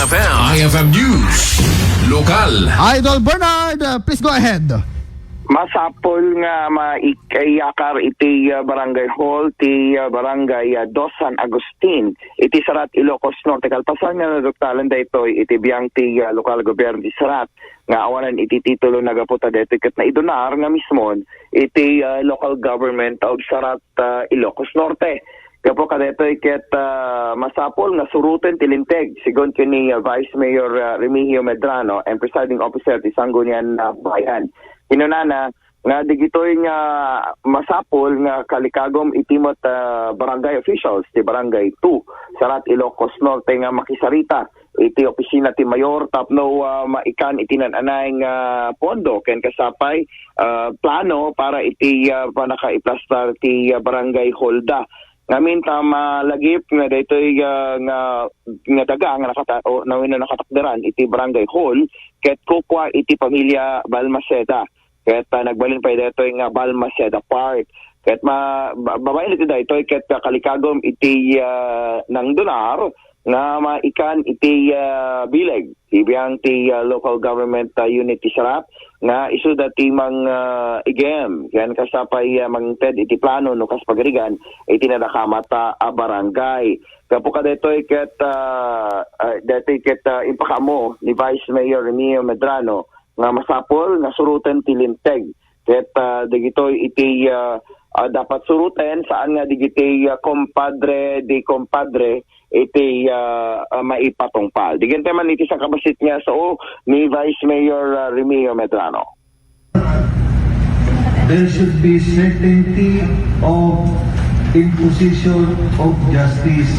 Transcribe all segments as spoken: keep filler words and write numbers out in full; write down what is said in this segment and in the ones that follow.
F M. I F M News. Lokal. Idol Bernard, uh, please go ahead. Masapul nga maikayakar iti, uh, barangay hall ti, uh, barangay, uh, Dos San Agustin iti Sarat, Ilocos Norte. Kalpasan nga naduktalan daytoy iti biang ti, uh, lokal gobyerno ti Sarat nga awanan iti titulo, nagapu ta daytoy ket naidunar nga mismon iti, uh, local government of Sarat, uh, Ilocos Norte. Gapu kadaytoy ket, ah, masapul nga suruten ti linteg, sigun ken ni, ah, Vice Mayor, ah, Remigio Medrano and Presiding Officer ti Sangguniang, ah, Bayan. Kinunana nga digitoy nga masapul nga kalikagum iti met, ah, barangay officials ti Barangay two, Sarat, Ilocos Norte nga makisarita iti opisina ti mayor tapno, ah, maikan iti naan-anay nga pondo ken kasapay, ah, plano para iti, ah, pannakaiplastar ti, ah, barangay hall da. Ngamin ta malagip nga daytoy, ah, nga, nga daga nga nakata-, o, na wenno nakatakderan iti barangay hall ket kukua iti pamilya Balmaceda. Ket, ah, nagbalin pay daytoy nga Balmaceda Park. Ket ma-, ba-, babaen iti daytoy ket, ah, kalikagum iti, ah, nangdunar nga maikan iti, ah, bileg ti biang ti, ah, local government, ah, unit ti Sarat nga isuda ti mang, ah, igem ken kasapay, ah, mangted iti plano no kas pagarigan iti nadakamat a, a barangay. Gapu kadaytoy ket, ah, ah, daytoy ket, ah, impakaammo ni Vice Mayor Remigio Medrano nga masapul nga suruten ti linteg. Ket, ah, dagitoy iti, ah, ah, dapat suruten, saan nga dagiti, ah, kompadre di kompadre iti, ah, ah, maipatungpal. Diggente man iti sangkabassit nga sao ni Vice Mayor, ah, Remigio Medrano. There should be certainty of imposition of justice.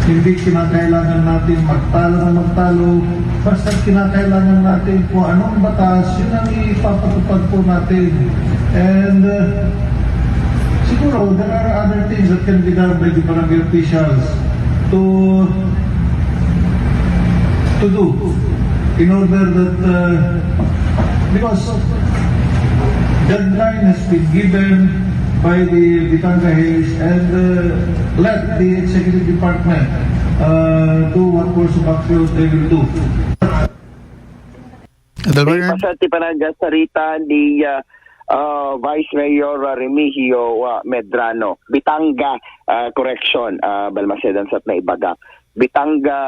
Hindi kinakailangan natin magtalo na magtalo. Basta kinakailangan natin kung anong batas, yun ang ipapatupad po natin. And, uh, siguro, there are other things that can be done by the barangay officials to, to do in order that, uh, because deadline has been given by the Batangas Hills and, uh, let the executive department, uh, do what course of action they will do. Idol Bernard? Ipasa ti panagasarita ni, ah, ah, Vice Mayor, ah, Remigio, ah, Medrano. Bitanga, ah, correction, ah, Balmaceda, saan nga ibaga. Bitanga,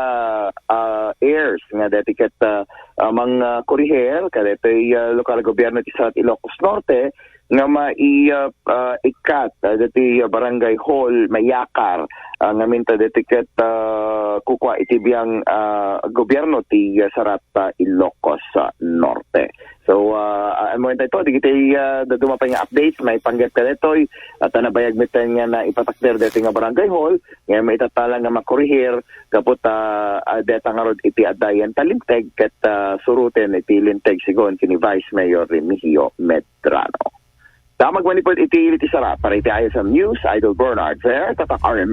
ah, heirs nga daytoy ket, ah, ah, mangkurihir kadaytoy, ah, lokal gobyerno ti Sarat, Ilocos Norte nga mai-, ah, ah, ikkat, ah, daytoy, ah, barangay hall, maiyakar, ah, ngamin ta daytoy ket, ah, kukua iti biang, ah, gobyerno ti, ah, Sarat, ah, Ilocos, ah, Norte. So, ah, ah, ammom daytoy, dagiti, ah, dadduma pay nga updates, maipanggep kadaytoy, at, ah, nabayag met nga naipatakder daytoy nga barangay hall, nga maitatala nga makurihir, gapu ta, ah, dayta ngarud iti adda yan ta linteg, ket, ah, suruten iti linteg sigun ken ni Vice Mayor Remigio Medrano. Damag manipud iti ili ti Sarat, para iti I S M News, Idol Bernard Ver, Tatak R M.